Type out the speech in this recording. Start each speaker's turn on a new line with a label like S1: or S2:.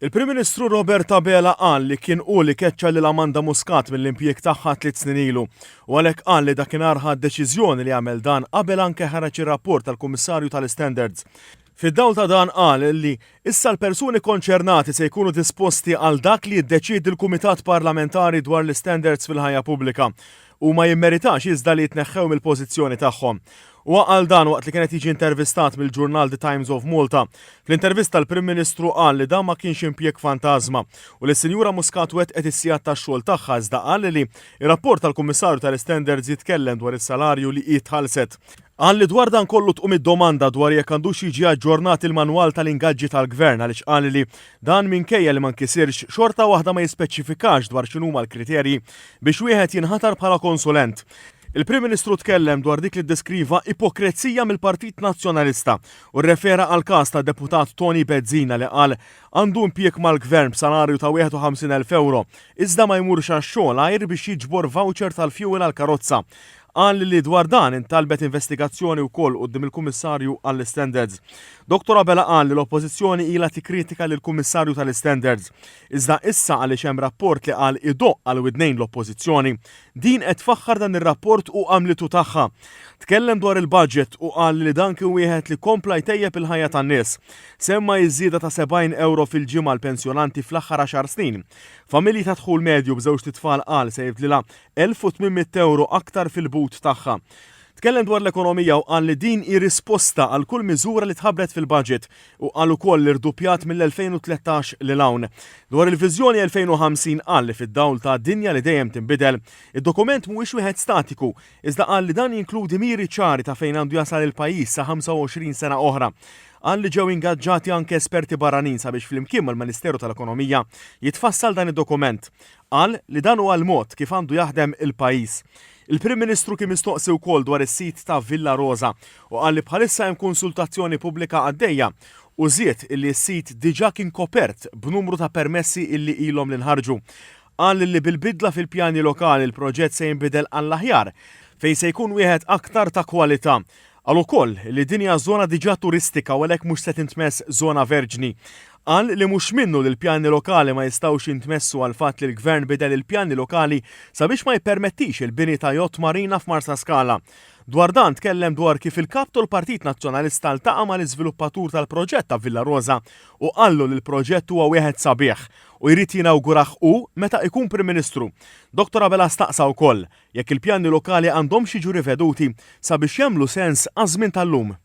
S1: Il-Prim Ministru Robert Abela qal li kien hu li keċċa lil Amanda Muscat mill-impjieg tagħha tliet snin ilu u għalhekk qal li dakinhar ħa d-deċiżjoni li jagħmel dan qabel anke ħareġ ir-rapport tal-Kummissarju tal-Istandards. Fid-dawl ta' dan qal li issa l-persuni konċernati se jkunu disposti għal dak li jiddeċiedi l-Kumitat Parlamentari dwar l-Istandards fil-Ħajja Pubblika u ma jimmeritax iżda li jitneħħew mill-pożizzjoni tagħhom. Huwa qal dan waqt li kien qed jiġi intervistat mill-ġurnal The Times of Malta. Fl-intervista l-Prim Ministru qal li dan ma kienx impjieg fantażma u li s-Sinjura Muscat wettqet is-sigħat tax-xogħol tagħha iżda qal li r-rapport tal-Kummissarju tal-Istandards jitkellem dwar is-salarju li hi tħallset. Qal li dwar dan kollu tqum id-domanda dwar jekk għandux jiġi aġġornat il-manwal tal-ingaġġi tal-Gvern għaliex qal li dan minkejja li ma nkisirx xorta waħda ma jispeċifikax dwar x'inhuma l-kriterji biex wieħed jinħatar bħala konsulent. Il-Prim Ministru tkellem dwar dik li ddeskriva ipokrezija mill-Partit Nazzjonalista u rrefera għall-każ tad-Deputat Toni Bezzina li qal għandu impjieg mal-Gvern b'salarju ta' 51,000 ewro iżda ma jmurx għax-xogħol għajr biex jiġbor voucher tal-fuel għall-karozza. Qal li dwar dan intalbet investigazzjoni wkoll quddiem il-Kummissarju għall-Istandards. Dottor Abela qal li l-Oppożizzjoni ilha tikkritika lill-Kummissarju tal-Istandards. Iżda issa għaliex hemm rapport li qal idoqq għal widnejn l-Oppożizzjoni, din qed tfaħħar dan ir-rapport u għamlitu tagħha. Tkellem dwar il-budget u qal li dan kien wieħed li kompla jtejjeb il-ħajja tan-nies. Semma iż-żieda ta' 70 ewro fil-ġimgħa għall-pensjonanti fl-aħħar għaxar snin. Familji ta' dħul medju b'żewġt itfal qal se jibdlilha 1,800 ewro aktar fil-but tagħha. Tkellem dwar l-ekonomija u qal li din hi risposta għal kull miżura li tħabbret fil-budget u qal ukoll li rduppjat mill-2013 lil hawn. Dwar il-Viżjoni 2050 qal li fid-dawl ta' dinja li dejjem tinbidel, id-dokument mhuwiex wieħed statiku, iżda qal li dan jinkludi miri ċari ta' fejn għandu jasal il-pajjiż sa 25 sena oħra. Qal li ġew ingaġġati anke esperti barranin sabiex flimkien mal-Ministeru tal-Ekonomija jitfassal dan id-dokument. Qal li dan huwa l-mod kif għandu jaħdem il-pajjiż. Il-Prim Ministru kien mistoqsi wkoll dwar is-sit ta' Villa Rosa u qal li bħalissa hemm konsultazzjoni pubblika għaddejja u żied illi s-sit diġà kien kopert b'numru ta' permessi illi ilhom li nħarġu. Qal li bil-bidla fil-pjani lokali l-proġett se jinbidel għall-aħjar fejn se jkun wieħed aktar ta' kwalità. Qal ukoll li din hija żona diġà turistika u għalhekk mhux se tintmess żona verġni. Qal li mhux minnu li l-pjani lokali ma jistgħux jintmessu għall-fatt li l-Gvern bidel il-pjani lokali sabiex ma jippermettix il-bini ta' yacht marina f'Marsaskala. Dwar dan tkellem dwar kif il-Kap tal-Partit Nazzjonalista ltaqa' mal-iżviluppatur tal-proġett ta' Villa Rosa u qallu li l-proġett huwa wieħed sabiħ u jrid jinawgurah hu meta ikun Prim Ministru. Dottor Abela staqsa wkoll jekk il-pjani lokali għandhomx jiġu riveduti sabiex jagħmlu sens għaż-żmien tal-lum.